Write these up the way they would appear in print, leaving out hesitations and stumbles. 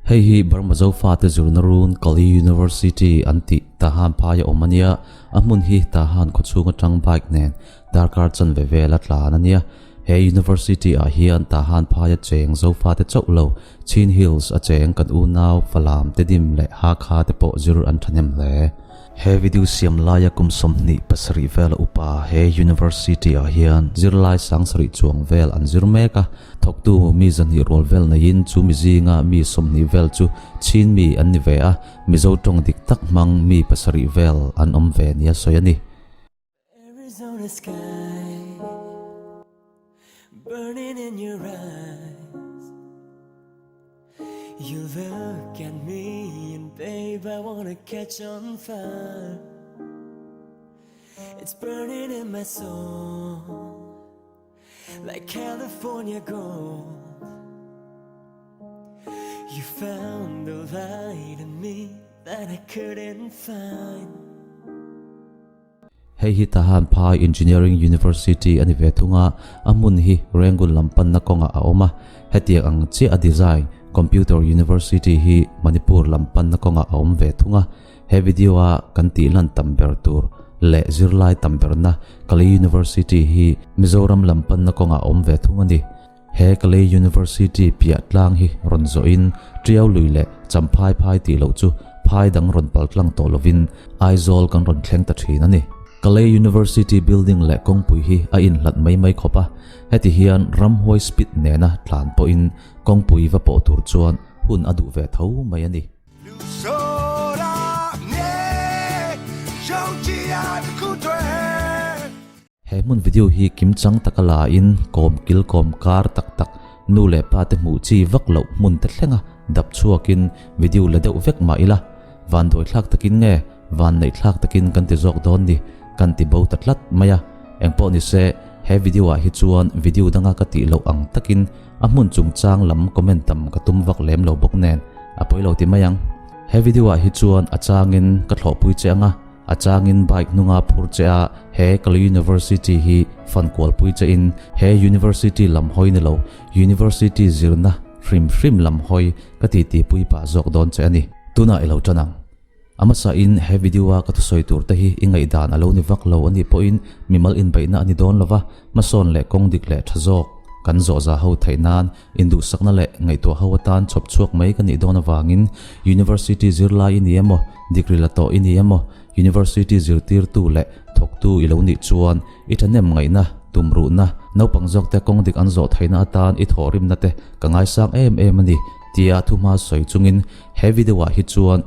Hei hi Burma Zofate zirna run Kali University an tih Tahan phaia awm a nia. A hmun hi Tahan khawchhung atang bike nen darkar chanve vel a tlan a nia. He University ah hian Tahan phaia cheng Zofate chauh lo, Chin Hills a cheng kan unau Falam, Tedim leh Hakha te pawh zir an thahnem hle. He video siam laia kum 27 vela upa he University ah hian zirlai 7000 chuang vel an zir mek a, thawktu mi 200 rual vel neiin chu mi zinga mi 20 vel chu Chin mi an ni ve a, Mizo tawng dik tak hmang mi 7 vel an awm ve nia sawi a ni. Arizona sky burning in your eyes You look at me and babe I wanna catch on fire It's burning in my soul like California gold You found the light in me that I couldn't find Hei hi Tahan Phai Engineering University a ni ve thung a, a hmun hi Rangoon lam panna kawngah a awm a. Hetiang ang chiah a design Computer University hi Manipur lam panna kawngah a awm ve thung a. He video a kan tih lan tam ber tur leh zirlai tam berna Kalay University hi Mizoram lam panna kawngah a awm ve thung a ni. He Kalay University piah tlang hi rawn zawhin Tiau lui leh Champhai phai tih loh chu phai dang rawn pal tlang tawh lovin Aizawl kan rawn thleng ta thin a ni. Kalay University building leh kawngpui hi a inhlat mai mai khawp a, heti hian ramhuai speed nena tlan pawhin kawngpui va pawh tur chuan hun a duh ve tho mai a ni. He hmun video hi kimchang taka la in kawm kil kawm kar tak tak nu leh pa te hmuh chi vak loh hmun te thlenga dap chhuak in video la deuh vek mah ila van dawi thlak takin nge van neih thlak takin kan ti zawk dawn ni kan ti bo ta tlat mai a engpawh ni se he video ah hi chuan video danga ka tih loh ang takin a hmun chungchang lam comment tam ka tum vak lem lo bawk nen a pawi lo ti mai ang he video ah hi chuan a changin ka thlawhpui che anga A changin bike hnunga phur che a, he Kali University hi fan kualpui che in he University lam hawi ni lo, University zirna hrim hrim lam hawi ka ti ti pui pah zawk dawn che a ni. Tunah i lo tan ang. A hmasa in he video a ka thusawi tur te hi i ngaihdan a lo ni vak lo a nih pawhin mimal inbeihna a ni dawn lova, hmasawn leh kawng dik leh tha zawk kan zawh za ho theih nan Induhsakna leh ngaihtuah ho atan chhawp chhuak mai ka nih dawn avangin University zirlai i ni emaw, degree la tawh i ni emaw, University zirtirtu leh thawktu i lo nih chuan i thahnem ngaihna, tumruhna, naupang zawkte kawng dik an zawh theihna atan i thawhrimna te ka ngaisang em em a ni tia thuhma sawi chungin he video ah hi chuan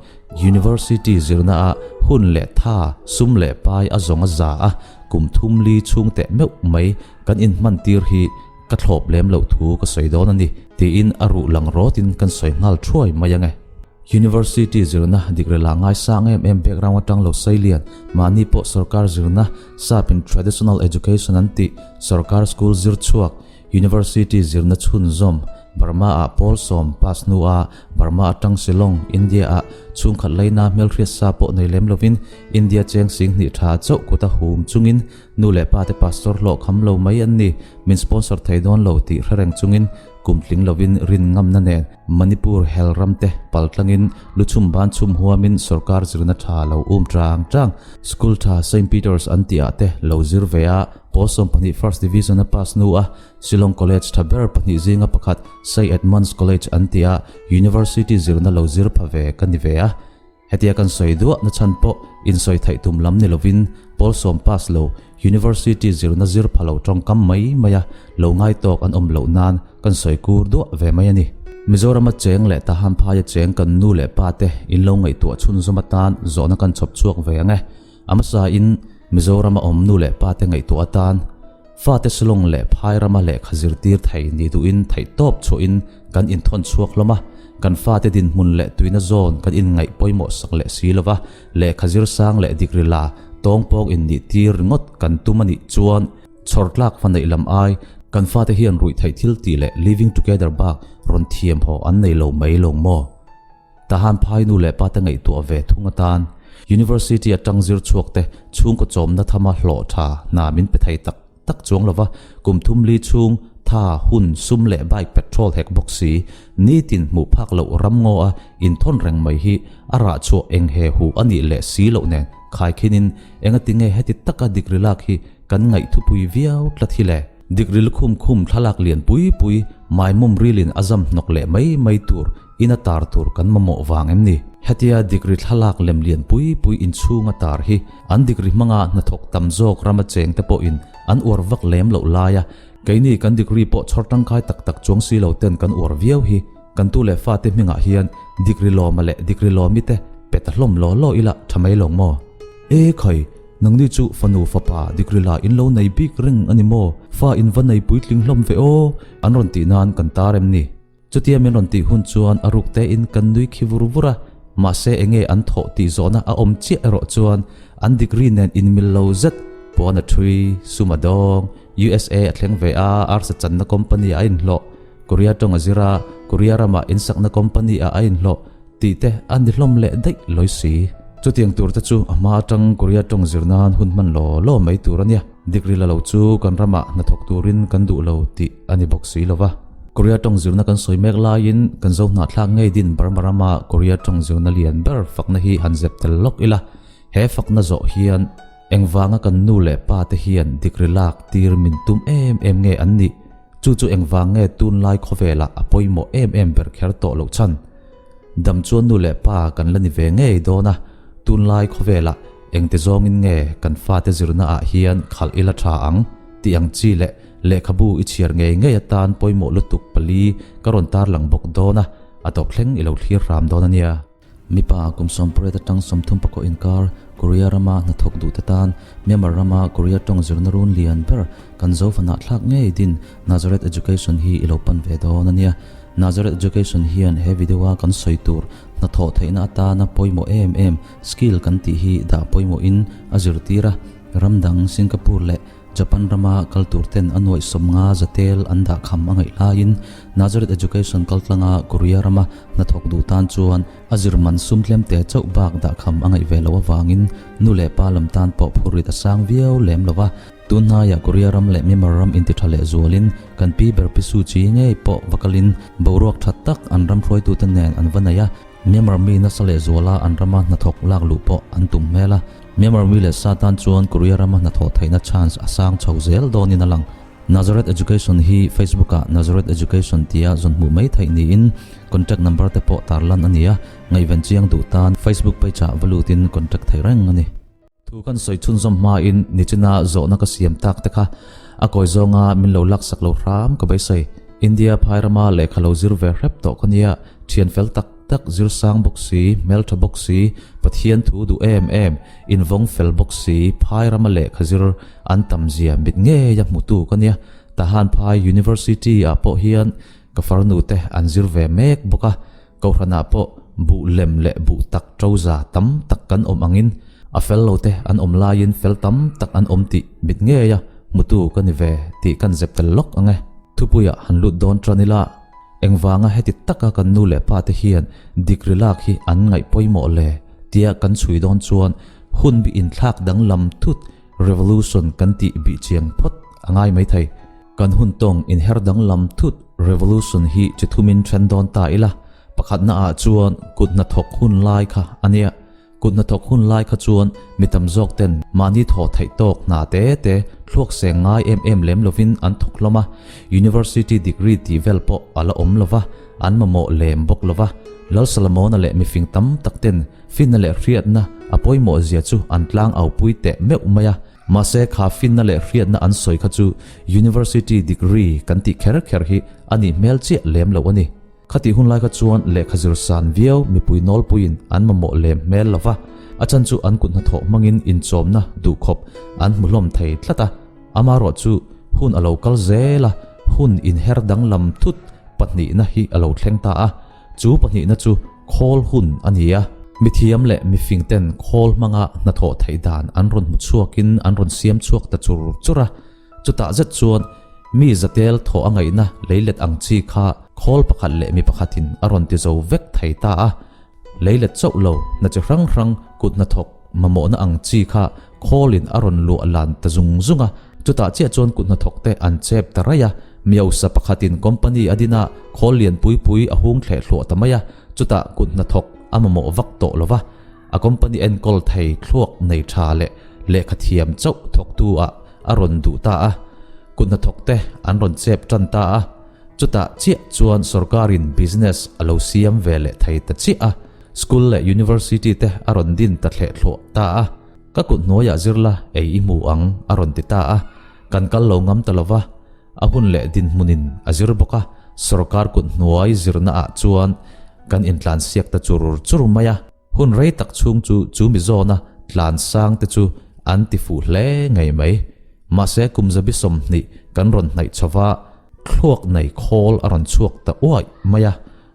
University zirna ah hun leh tha, sum leh pai a zawng a za a, kum thum li chhung teh meuh mai kan inhman tir hi Ka thlawp lem loh thu ka sawi dawn a ni, tiin a ruh lang rawtin kan sawi nghal thuai mai ang e. University zirna degree la ngaisang em em background atang lo sawi lian, mahni pawh sorkar zirna, sap in traditional education an tih, sorkar school zir chhuak, University zirna chhunzawm, Burma ah pawl sawm pass hnu a Burma atang Shillong, India ah chhungkhat laina hmelhriat sa pawh nei lem lovin India cheng 2000 tha chauh kuta hum chungin Nu leh pa te pastor hlawh kham lo mai an ni, min sponsor thei dawn lo tih hre reng chungin kum tling lovin rin ngamna nen Manipur hel ram te pal tlangin lu chhum ban chhum huamin sorkar zirna tha lo um tang tang school tha Saint Peters an tih ah te lo zir ve a, pawl 12 first division a pass hnu a Shillong College tha ber pahnih zinga pakhat Sai Edmunds College an tih ah University zirna lo zir pha ve ka ni ve a. Hetia kan sawi duah na chhan pawh insawi theih tum lam ni lovin pawl sawm pass lo University zirna zir pha lo tawngkam mai mai a lo ngai tawk an awm loh nan kan sawi kur duah ve mai a ni. Mizorama cheng leh Tahan phaia cheng kan nu leh pa te in lo ngaihtuah chhunzawm atan zawhna kan chhawp chhuak ve ang e. A hmasa in Mizorama awm nu leh pa te ngaihtuah atan fate Shillong leh phai rama lehkha zirtir thei ni duhin theihtawp chhuahin kan inthawn chhuak hlawm a, kan fate dinhmun leh tuina zawn kan inngaih pawimawh sak leh si lova, lehkha zir sang leh degree la tawngpawng innih tir ringawt kan tum a nih chuan chhawr tlak fa neih lam ai kan fate hian ruih theih thil tih leh living together bak rawn thiam haw an nei lo mai lo maw? Tahan phai nu leh pate ngaihtuah ve thung atan University atang zir chhuak te chhungkaw chawmna thama hlawh tha hna min pe thei tak tak chuang lova, kum thum li chhung Tha, hun, sum leh bike petrol hek bawk si, nitin hmuh phak loh ram ngaw a inthawn reng mai hi a rah chhuah eng he hu a nih leh si loh nen khaikhinin engatinge heti taka degree lak hi kan ngaihthupui viau tlat hi le? Degree lukhum khum thlalak lian pui pui maimawm rilin a zam hnawk leh mai mai tur ina tar tur kan mamawh vang em ni? Hetia degree thlalak lem lian pui pui inchhunga tar hi an degree hmanga hnathawk tam zawk rama chengte pawhin an uar vak lem loh laia keini kan degree pawh chhawr tangkai tak tak chuang si lo ten kan uar viau hi kan tu leh fate hmingah hian degree lawma leh degree lawmi te pe ta hlawm law law ila tha mai lawng maw? E khai, nangni chu fanu fapa degree la in lo nei bik reng a ni maw? Fa in va nei puitling hlawm ve aw an rawn tih nan kan tar em ni? Chutia min rawn tih hun chuan a ruk tein kan nui khi vur vur a, mahse enge an thawh tih zawhna a awm chiah erawh chuan an degree nen inmil lo zet puan a thui, sum a dawng, USA a thleng ve a, arsa channa company ah a inhlawh, Korea tawng a zir a, Korea ramah insakna company ah a inhlawh tih te a ni hlawm leh daih lawi si. Chutiang tur te chu a hma atang Korea tawng zir nan hun hman law law mai tur a nia, degree la lo chu kan ramah hnathawk turin kan duh lo tih a ni bawk si lova. Korea tawng zirna kan sawi mek laiin kan zo hnahthlak ngei din Burma rama Korea tawng zirna lian ber fakna hi han zep tel lawk ila. He fakna zawh hian engvanga kan nu leh pa te hian degree lak tir min tum em em nge an nih? Chu chu engvang nge tunlai khawvelah a pawimawh em em ber kher tawh loh chhan? Dam chuan nu leh pa kan la ni ve ngei dawn a, tunlai khawvelah engte zawngin nge kan fate zirna ah hian khalh ila tha ang tih ang chi leh Lehkhabu i chhiar ngei ngei atan pawimawh lutuk pali ka rawn tarlang bawk dawn a, a tawp thleng i lo thlir hram dawn a nia. Mipa kum sawmpariat atang 30 pakhaw inkar Korea rama hnathawk duhte tan Myanmar rama Korea tawng zirna run lian ber kan Zofanah thlak ngei din Nazareth Education hi i lo pan ve dawn a nia. Nazareth Education hian he video a kan sawi tur hnathawh theihna atana pawimawh em em skill kan tih hi dah pawimawhin a zirtir a, ram dang Singapore leh Japan rama kal tur ten a nuaih 50 zatel an dah kham a ngaih laiin Nazareth Education kaltlanga Korea rama hnathawk duh tan chuan a zir man sum tlem te chauh bak dah kham a ngaih ve loh avangin nu leh pa lam tan pawh phurrit a sang viau lem lo va. Tunhnaiah Korea ram leh Myanmar ram intitha leh zualin kan pi ber pi Suu Kyi ngei pawh va kalin boruak tha tak an ram hruaitute nen an va nei a. Myanmar mi nasa leh zuala an rama hnathawk lak luh pawh an tum hmel a, Myanmar mi leh sa tan chuan Korea rama hnathawh theihna chance a sang chho zel dawnin a lang. Nazareth Education hi Facebook ah Nazareth Education tia zawn hmuh mai theih niin contact number te pawh tarlan a ni a, ngaihven chiang duh tan Facebook page ah va lutin contact theih reng a ni. Thu kan sawi chhunzawm hmain nichina zawhna ka siam tak te kha a kawi zawnga min lo laksak lo hram ka beisei. India phai rama lehkha lo zir ve hrep tawh ka nia, thian fel tak tak zir sang bawk si, hmeltha bawk si, Pathian thu duh em em, invawng fel bawk si, phai rama lehkha zir an tam zia mit ngeia hmutu ka nia. Tahan phai University ah pawh hian ka farnu te an zir ve mek bawk a, Kohhranah pawh buh lem leh buh tak ṭoza tam tak kan awm angin a fel lo te an awm laiin fel tam tak an awm tih mit ngeia hmutu ka ni ve tih kan zep tel lawk ang e. Thupuiah han lut dawn ṭan ila, engvanga heti taka kan nu leh pa te hian degree lak hi an ngaih pawimawh le tia kan chhui dawn chuan hun bi inthlak danglam thut revolution kan tih bih chiang phawt a ngai maithei. Kan hun tawng inher danglam thut revolution hi chi thumin then dawn ta ila, pakhatna ah chuan kut hnathawk hun lai kha a nia. Kut hnathawk hun lai kha chuan mi tam zawk ten mahni thawh theih tawk hna te te thluak seng ngai em em lem lovin an thawk hlawm a, university degree tih vel pawh a la awm lova, an mamawh lem bawk lova. Lal Solomona leh mifing tam tak ten finna leh hriatna a pawimawh zia chu an tlang au pui teh meuh mai a. Mahse kha finna leh hriatna an sawi kha chu University degree kan tih kher kher hi a nih hmel chiah lem loh a ni. Khatih hun lai kha chuan lehkha zir san viau mipui nawlpuiin an mamawh lem hmel lo va, a chan chu an kut hnathawh hmangin inchawmna duhkhawp an hmu hlawm thei tlat a. Amaherawh chu hun a lo kal zel a, hun inher danglam thut pahnihna hi a lo thleng ta a. Chu pahnihna chu khawl hun a ni a. Mithiam leh mifing ten khawl hmanga hnathawh theih dan an rawn hmu chhuakin an rawn siam chhuak ta chur chur a. Chutah zet chuan mi zatel thawh a ngaihna leilet ang chi kha khawl pakhat leh mi pakhatin a rawn ti zo vek thei ta a. Leilet chauh lo hna chi hrang hrang kut hnathawk mamawhna ang chi kha khawlin a rawn luah lan ta zung zung a. Chutah chiah chuan kut hnathawk te an chep ta raih a, Miosa pakhatin company a din a, khawl lian pui pui a hung thleh hluah ta mai a, chutah kut hnathawk a mamawh vak tawh lo va, a company enkawl thei thluak nei tha leh lehkha thiam chauh thawktu ah a rawn duh ta a, kut hnathawk te an rawn chep tan ta a, chutah chiah chuan sorkarin business a lo siam ve leh thei ta chiah a, school leh university te a rawn din ta thleh thluah ta a. Ka kut hnuaiah zirla ei i hmu ang a rawn ti ta a, kan kal lo ngam ta lova, a hun leh dinhmunin a zir bawk a, sorkar kut hnuai zirna ah chuan kan intlansiak ta chur chur mai a, hun rei tak chhung chu chu mi zawna tlan sang te chu an ti fuh hle ngei mai. Mahse kum zabi 20 kan rawn hnaih chhova thluak nei khawl a rawn chhuak ta uaih mai a,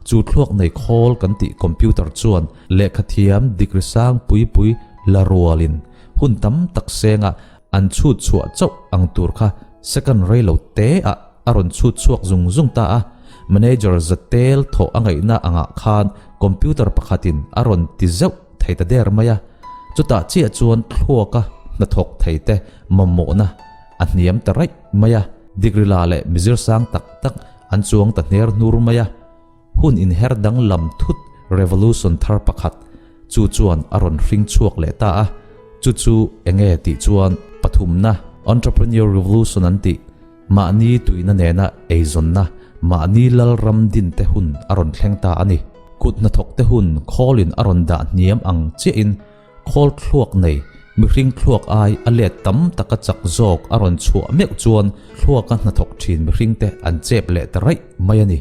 Chu thluak nei khawl kan tih computer chuan lehkha thiam degree sang pui pui la rualin hun tam tak senga an chhut chhuah chauh ang tur kha second rei lo te ah a rawn chhut chhuak zung zung ta a. Manager zatel thawh a ngaihna angah khan computer pakhatin a rawn ti zeuh thei ta der mai a. Chutah chiah chuan thluaka hnathawk thei te mamawhna a hniam ta raih mai a. Degree la leh mizir sang tak tak An chuang ta hner hnur mai a, hun inher danglam thut revolution thar pakhat chu chuan a rawn hring chhuak leh ta a, chu chu enge tih chuan pathumna entrepreneur revolution an tih, mahni tuihna nena eizawnna, mahni lal ram din te hun a rawn thleng ta a ni. Kut hnathawk te hun khawlin a rawn dah hniam ang chiahin Khawl thluak nei, mihring thluak ai a let tam taka chak zawk a rawn chhuah meuh chuan thluaka hnathawk thin mihringte an chep leh ta raih mai a ni.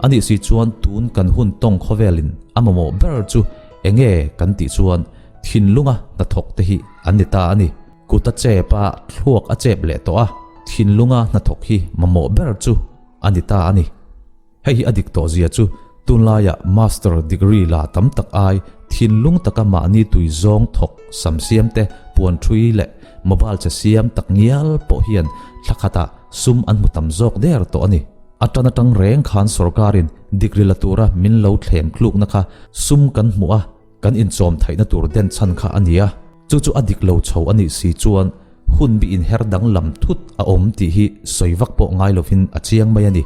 A nih si chuan tun kan hun tawng khawvelin a mamawh ber chu enge kan tih chuan thinlunga hnathawk te hi an ni ta a ni. Kut a chep a, thluak a chep leh tawh a, thinlunga hnathawk hi mamawh ber chu a ni ta a ni. Hei hi a dik tawh zia chu tunlaiah master degree la tam tak ai thinlung taka mahni tui zawng thawk sam siam te, puan thui leh mobile che siam tak ngial pawh hian thla khatah sum an hmu tam zawk der tawh a ni. A tan atang reng khan sorkarin degree la tura min lo thlem tlukna kha sum kan hmuh a, kan inchawm theihna tur den chhan kha a ni a, chu chu a dik lo chho a nih si chuan hun bi inher danglam thut a awm tih hi sawi vak pawh ngai lovin a chiang mai a ni.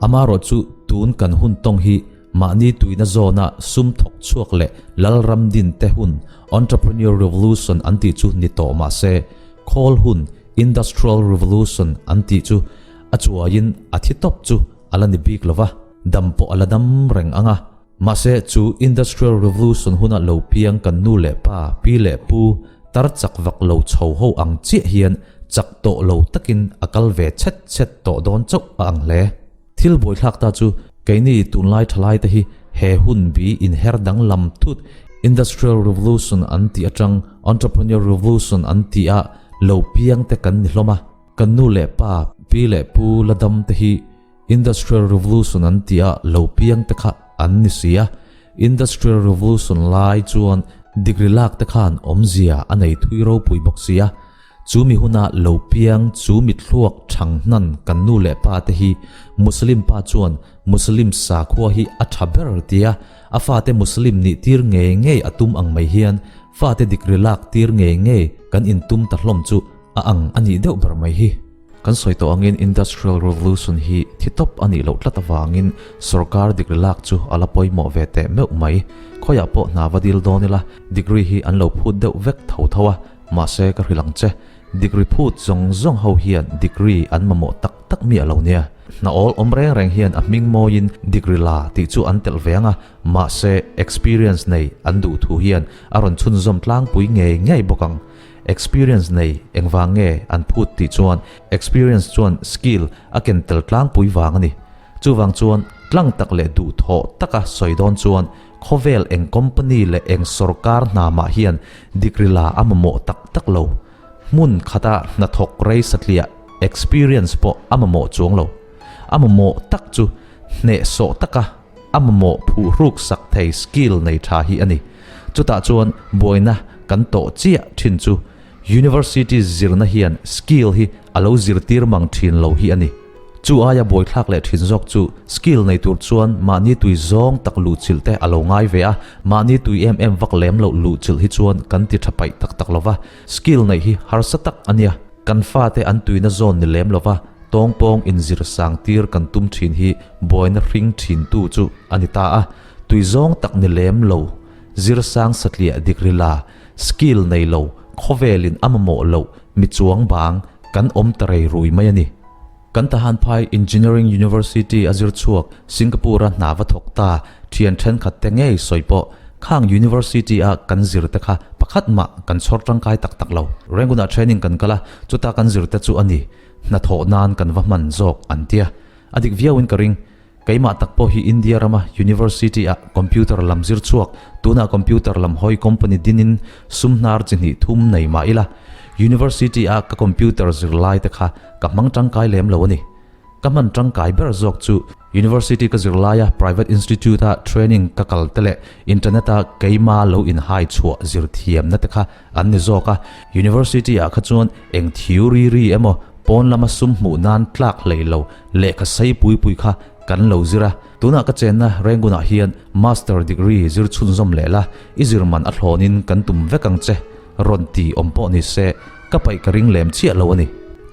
Amarawh chu tun kan hun tawng hi mahni tuina zawna sum thawk chhuak leh lalram din te hun Entrepreneur Revolution an tih chu ni tawh mah se, khawl hun Industrial Revolution an tih chu a chuaiin a thi tawp chu a la ni bik lo va, dam pawh a la dam reng ang a. Mahse chu Industrial Revolution huna lo piang kan nu leh pa, pi leh pu, tar chak vak lo chho ho ang chiah hian chak tawh lo takin a kal ve chhet chhet tawh dawn chauh a ang hle. Thil buaithlak ta chu keini tunlai thalai te hi he hun bi inher danglam thut Industrial Revolution an tih atang Entrepreneur Revolution an tih ah lo piang te kan ni hlawm a. Kan nu leh pa, pi leh pu la dam te hi Industrial Revolution an tih ah lo piang te kha an ni si a, Industrial Revolution lai chuan degree lak te khan awmzia a nei thui ropui bawk si a, chu mi huna lo piang chu mi thluak thang hnan kan nu leh pa te hi Muslim pa chuan Muslim sakhua hi a tha ber tia a fate Muslim nih tir ngei ngei a tum ang mai hian fate degree lak tir ngei ngei kan intum ta hlawm chu a ang a nih deuh ber mai hi. Kan sawi tawh angin Industrial Revolution hi thi tawp a nih loh tlat avangin sorkar degree lak chu a la pawimawh ve teh meuh mai. Khawiah pawh hna va dil dawn ila degree hi an lo phut deuh vek tho tho a, mahse ka hrilh ang che, degree phut zawng zawng ho hian degree an mamawh tak tak miah lo nia. Hna awl awm reng reng hian a hming mawiin degree la tih chu an telh ve ang a, mahse experience nei an duh thu hian a rawn chhunzawm tlangpui ngei ngei bawk ang. Experience nei engvang nge an phut tih chuan experience chuan skill a ken tel tlangpui vang a ni. Chuvang chuan tlang tak leh duhthawh taka sawi dawn chuan khawvel eng company leh eng sorkar hna mah hian degree la a mamawh tak tak lo. Hmun khata hnathawk rei satliah experience pawh a mamawh chuang lo. A mamawh tak chu hnehsawh taka a mamawh phuhruk sak thei skill nei tha hi a ni. Chutah chuan buaina kan tawh chiah thin chu University zirna hian skill hi a lo zirtir mang thin lo hi a ni. Chu aia buaithlak leh thin zawk chu skill nei tur chuan mahni tui zawng tak luhchilh te a lo ngai ve a, mahni tui em em vak lem loh luhchilh hi chuan kan ti tha paih tak tak lo va, skill neih hi harsa tak a nia. Kan fate an tuina zawn ni lem lova tawngpawng inzir sang tir kan tum thin hi buaina hring thintu chu a ni ta a. Tui zawng tak ni lem lo, zir sang satliah dik rila, skill nei lo, khawvelin a mamawh loh mi chuang bang kan awm ta rei rui mai a ni. Kan Tahan Phai Engineering University a zir chhuak Singapore-a hna va thawk ta thian thenkhat te ngei sawi pawh khang University a kan zir te kha pakhat mah kan chhawr tangkai tak tak lo. Rangoon-ah training kan kal a, chuta kan zir te chu a ni, hnathawh nan kan va hman zawk an tia. A dik viauin ka ring. Keimah tak pawh hi India rama University-ah computer lam zir chhuak, tunah computer lam hawi company dinin sum hnar chi hnih thum nei mah ila, University-a ka computer zirlai te kha ka hmang tangkai lem lo a ni. Ka hman tangkai ber zawk chu University ka zirlaia private institute-a training ka kal te leh internet-a keima lo inhai chhuah zir thiamna te kha an ni zawk a. University-ah kha chuan eng theory ri emaw pawn lama sum hmuh nan tlak hlei lo Lehkha sei pui pui kha kan lo zir a, tunah ka chenna Rangoon-ah hian Master degree zir chhunzawm leh la, i zir man a thlawnin kan tum vek ang che, rawn ti awm pawh ni se, ka paih ka ring lem chiah lo a ni.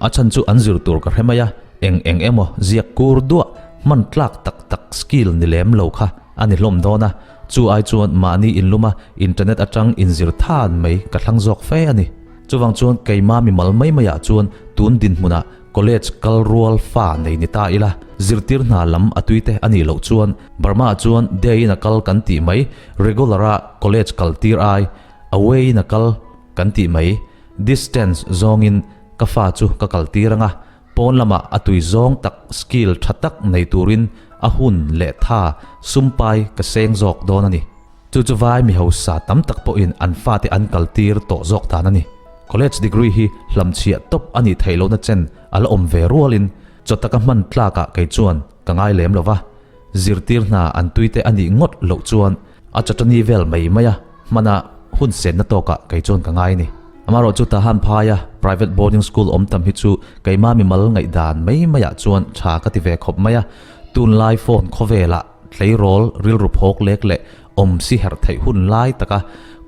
A chhan chu an zir tur ka hre mai a, eng eng emaw ziak kur duah, hman tlak tak tak skill ni lem lo kha a ni hlawm dawn a, chu ai chuan mahni inluma internet atang inzir than mai ka thlang zawk fe a ni. Chuvang chuan keima mimal mai maiah chuan tun dinhmunah College kal rual fa nei ni ta ila, zirtir hna lam a tui te a nih loh chuan Burma ah chuan day in a kal kan tih mai, regular a college kal tir ai, away in a kal kan tih mai, distance zawngin ka fa chu ka kal tir anga, pawn lamah a tui zawng tak skill tha tak nei turin a hun leh tha sumpai ka seng zawk dawn a ni. Chu chu vai mi hausa tam tak pawhin an fate an kaltir tawh zawk dan a ni. College degree hi hlamchhiah tawp a nih theih lohna chen a la awm ve rualin chaw taka hman tlakah kei chuan ka ngai lem lo va, zirtir hna an tuite a nih ngawt loh chuan a chawtani vel mai mai a hmana hun senna tawkah kei chuan ka ngai a ni. Amaherawhchu Tahan phaia private boarding school awm tam hi chu keima mimal ngaihdan mai maiah chuan tha ka ti ve khawp mai a, tunlai phone khawvelah Tleirawl rilru phawk lek leh awm si herh theih hun lai taka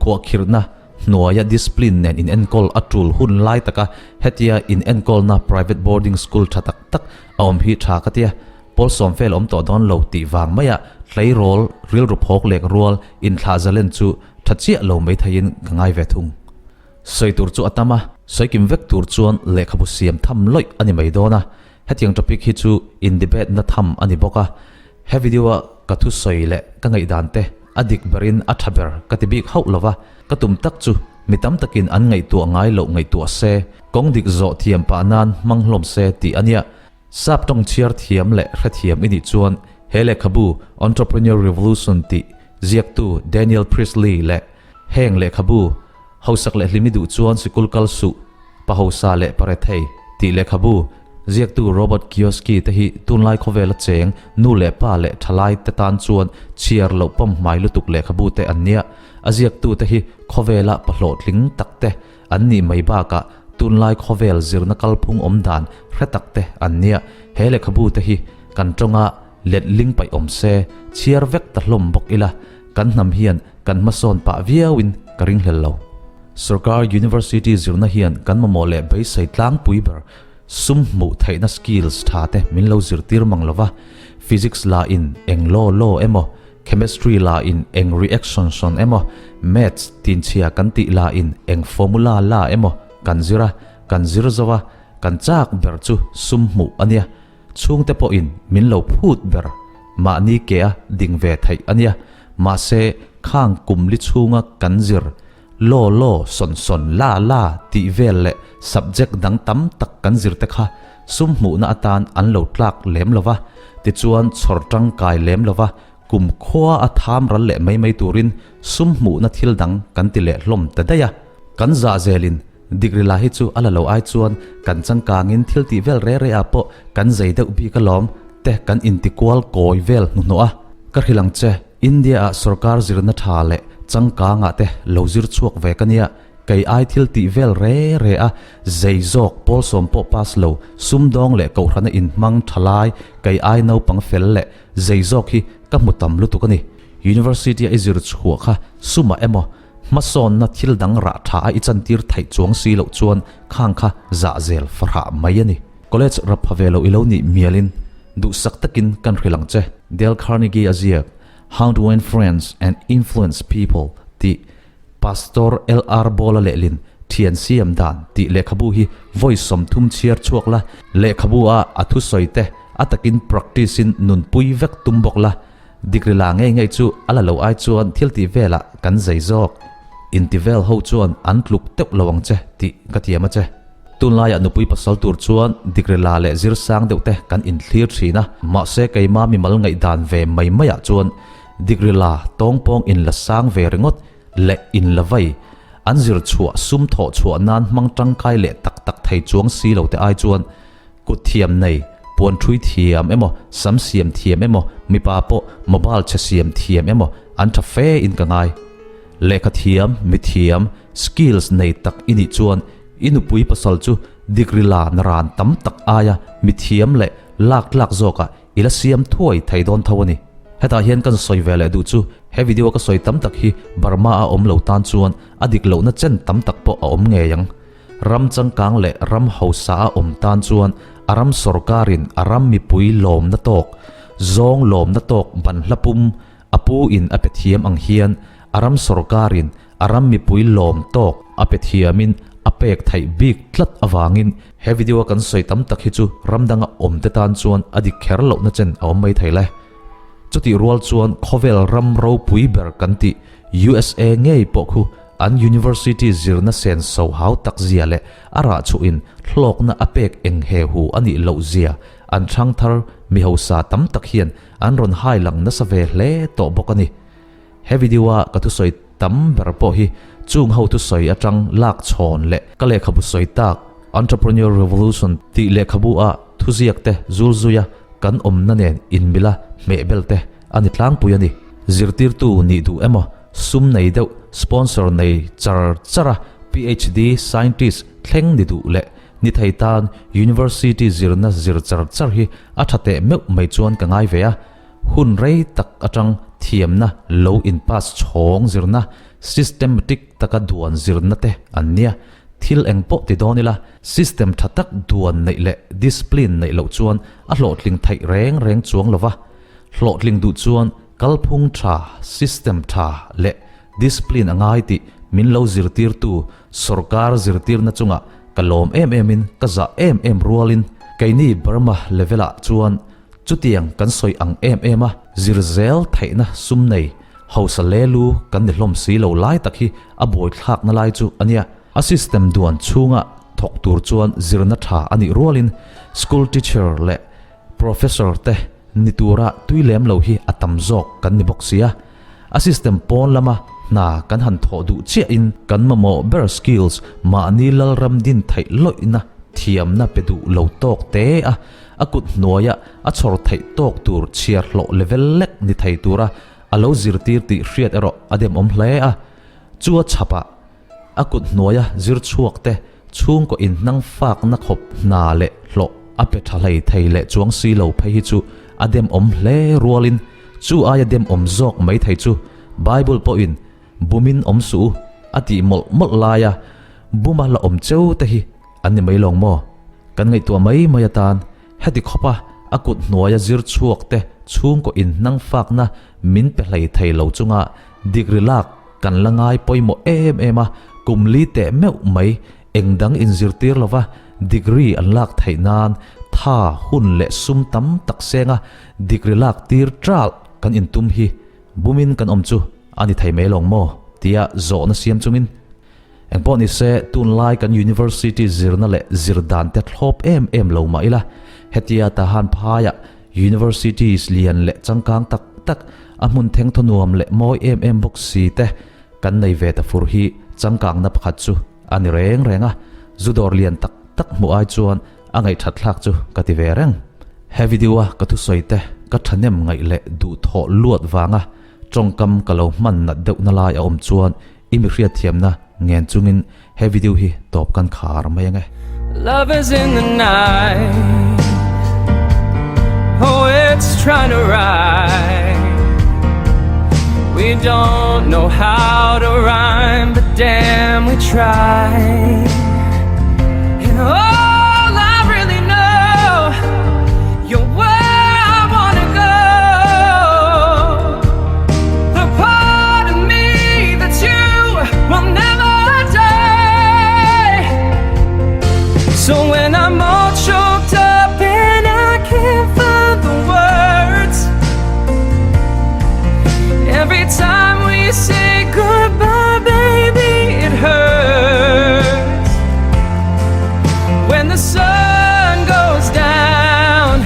khuahkhirhna hnuaia discipline nen inenkawl a tul hun lai taka hetia inenkawlna private boarding school tha tak tak a awm hi tha ka tia. Pawl sawm fel awm tawh dawn lo tih vang maia tleirawl rilru phawk lek rual inthlah zalen chu tha chiah lo mai theiin ka ngai ve thung. Sawi tur chu a tam a, sawi kim vek tur chuan lehkhabu siam tham lawih a ni mai dawn a, hetiang topic hi chu in debate na tham a ni bawk a, He video a ka thusawi leh ka ngaihdan te a dik berin a tha ber ka ti bik hauh lova, ka tum tak chu mi tam takin an ngaihtuah ngai loh ngaihtuah se, kawng dik zawh thiam pah nan hmang hlawm se tih a nia. Sap tawng chhiar thiam leh hrethiam i nih chuan he lehkhabu Entrepreneur Revolution tih ziaktu Daniel Priestley leh heng lehkhabu Hausak leh hlim i duh chuan sikul kal suh, pa hausa leh pa rethei tih lehkhabu ziaktu Robert Kiyosaki te hi tunlai khawvela cheng nu leh pa leh thalai te tan chuan chhiar loh pawm hmai lutuk lehkhabu te an nia. A ziaktu te hi khawvela pa hlawhtling tak te an nih mai bakah tunlai khawvel zirna kalphung awm dan hre tak te an nia. He lehkhabu te hi kan tawnga letling paih awm se, chhiar vek ta hlawm bawk ila kan hnam hian Kan hmasawn pah viauin ka ringhlel lo. Sorkar University zirna hian kan mamawh leh beisei tlangpui ber sum hmuh theihna skills tha te min lo zirtir mang lova, Physics la in eng law law emaw, Chemistry la in eng reaction sawn emaw, Maths tinchhia kan tih la in eng formula la emaw kan zir a, kan zir zo a, kan chak ber chu sum hmuh a nia. Chhungte pawhin min lo phut ber mahni ke a ding ve theih a nia. Mahse, khang kum li chhunga kan zir law law, sawn sawn, la la tih vel leh subject dang tam tak kan zir te kha sum hmuhna atan an lo tlak lem lo va, tichuan chhawr tangkai lem lo va, kum khua a tham ral leh mai mai turin sum hmuhna thil dang kan ti leh hlawm ta daih a. Kan zah zelin degree la hi chu a la lo ai chuan kan changkangin thil tih vel re re ah pawh kan zei deuh bik alawm te kan intikual kawi vel hnuhnawh a. Ka hrilh ang che, India ah sorkar zirna tha leh changkangah te lo zir chhuak ve ka nia, kei ai thil tih vel re re a, zei zawk pawlsawm pawh pass lo, sumdawng leh kohhrana inhmang tha lai, kei ai naupang fel leh zei zawk hi ka hmu tam lutuk a ni. University a i zir chhuah kha sumah emaw? Hmasawnna thil dang rah tha a i chantir theih chuang si loh chuan khang kha zah zel farah mai a ni. College rap pha ve lo i lo nih mialin duhsak takin kan hrilh ang che. Dale Carnegie a ziak How to Win Friends and Influence People tih Pastor LR Bawla lehlin thian siam dan tih lehkhabu hi vawi 30 chhiar chhuak la, lehkhabu a a thusawi te a takin practice in nunpui vek tum bawk la, Degree la ngei ngei chu a la lo ai chuan thil tih velah kan zei zawk. Inti vel ho chuan an tluk teuh lo ang che tih ka thiam a che. Tunlaiah nupui pasal tur chuan degree la leh zir sang deuh te kan inthlir thin a, mahse keima mimal ngaihdan ve mai maiah chuan degree la tawngpawng inla sang ve ringawt leh inla vai an zir chhuah sum thawh chhuah nan hmang tangkai leh tak tak thei chuang si lo te ai chuan Kut thiam nei, puan thui thiam emaw, sam siam thiam emaw, mipa pawh mobile chhe siam thiam emaw an tha fe in ka ngai. Lehkha thiam, mi thiam, skills nei tak i nih chuan i nupui pasal chu degree la na ran tam tak aia mi thiam leh lak tlak zawkah i la siam thuai thei dawn tho a ni. Hetah hian kan sawi ve leh duh chu he video ka sawi tam tak hi Burma a awm lo tan chuan a dik lohna chen tam tak pawh a awm ngei ang. Ram changkang leh ram hausa a awm tan chuan a ram sorkarin a ram mipui lawmna tawk, zawng lawmna tawk banhla pum a pu in a pe thiam ang hian a ram sorkarin a ram mipui lawm tawk a pe thiamin a pek theih bik tlat avangin he video a kan sawi tam tak hi chu ram danga awmte tan chuan a dik kher lohna chen a awm mai thei le. Chutih rual chuan khawvel ram ropui ber kan tih USA ngei pawh khu an university zirna sen so hau tak zia leh a rah chhuhin hlawkna a pek eng he hu a nih loh zia an chhang thar mi hausa tam tak hian an rawn hai lang nasa ve hle tawh bawk a ni. He video a ka thusawi tam ber pawh hi chung ho thusawi atang lak chhawn leh ka lehkhabu sawi tak Entrepreneur Revolution tih lehkhabu a thuziak te zulzuia kan awmna nen inmila hmehbel te a ni tlangpui a ni. Zirtirtu nih duh emaw, sum nei deuh, sponsor nei char char a PhD, scientist thleng ni duh leh ni thei tan university zirna zir char char hi a tha teh meuh mai chuan ka ngai ve a. Hun rei tak atang thiamna lo in pass chhawng zirna, systematic taka duan zirna te an nia. Thil eng pawh ti dawn ila, system tha tak duan neih leh discipline neih loh chuan a hlawhtling theih reng reng chuang lova. Hlawhtling duh chuan kalphung tha, system tha leh discipline a ngai tih min lo zirtirtu sorkar zirtirna chungah ka lawm em emin ka zah em em rualin keini Burma level ah chuan chutiang kan sawi ang em em a zir zel theihna sum nei hausa lelu kan ni hlawm si lo lai tak hi a buaithlakna lai chu a nia. A system duan chhunga thawk tur chuan zirna tha a nih rualin school teacher leh Professor te ni tura tui lem lo hi a tam zawk kan ni bawk sia. A system pawn lama hna kan han thawh duh chiahin kan mamawh ber skills mahni lalram din theih lawihna thiamna pe duh lo tawk te a, a kut hnuaia a chhawr theih tawk tur chhiar hlawh level lek ni thei tura a lo zirtir tih hriat erawh a demawm hle a. Chu a chhapah A kut hnuaia zir chhuak te chhungkaw inhnang fakna khawp hna leh hlawh a pe tha hlei thei leh chuang si lo phei hi chu a demawm hle rualin chu aia demawm zawk mai thei chu Bible pawhin bumin awm suh u a tih mawlh mawlh laia buma la awm cheu te hi an ni mai lawng maw? Kan ngaihtuah mai mai atan Heti khawpa a kut hnuaia zir chhuak te chhungkaw inhnang fakna min pe hlei thei lo chunga degree lak kan la ngai pawimawh em em a, kum li teh meuh mai eng dang inzirtir lova degree an lak theih nan tha hun leh sum tam tak senga degree lak tir ṭalh kan intum hi bumin kan awm chu a ni thei mai lawng maw tia zawhna siam chungin Engpawh ni se, tunlai kan University zirna leh zir dan te thlawp em em lo mah ila, hetia Tahan phaiah Universities lian leh changkang tak tak, a hmun thengthaw nuam leh mawi em em bawk si te kan nei ve ta fur hi changkangna pakhat chu a ni reng reng a, zu dawr lian tak tak hmuh ai chuan a ngaihthat thlak chu ka ti ve reng. He video a ka thusawi te ka thahnem ngaih leh duhthawh luat vanga tawngkam ka lo hman nat deuhna lai a awm chuan I mi hriatthiamna ngen chungin he video hi tawp kan khar mai ange. Love is in the night Oh it's trying to ride. We don't know how to rhyme, but damn, we try. And all I really know, you're where I wanna go. The part of me that's you will never die. So when I'm all choked up and I can't find the words, every time we say goodbye, baby, it hurts. When the sun goes down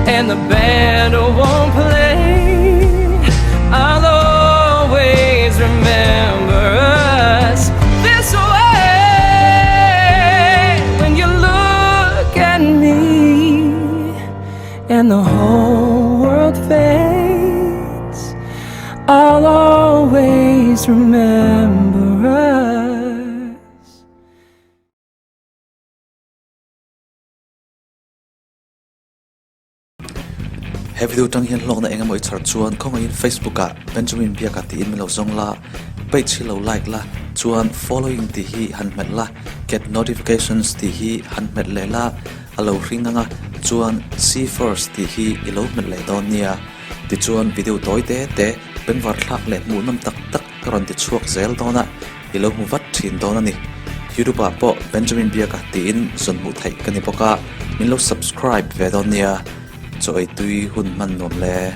and the band won't play, I'll always remember us this way. When you look at me and the whole world fades, I'll always remember us. He video tang hian hlawkna eng emaw i chhar chuan khawngaihin Facebook ah Benjamin Biaka tiin min lo zawng la, page hi lo like la, chuan following tih hi han hmet la, get notifications tih hi han hmet leh la, a lo hring ang a, chuan see first tih hi i lo hmet leh dawn nia. Tichuan video tawi te te bengvar thlak leh hmuhnawm tak tak ka rawn ti chhuak zel dawn a, i lo hmu vat thin dawn a ni. YouTube ah pawh Benjamin Biaka tiin zawn hmuh theih ka ni bawk a, min lo subscribe ve dawn nia. Chaw ei tui hun hman nuam le.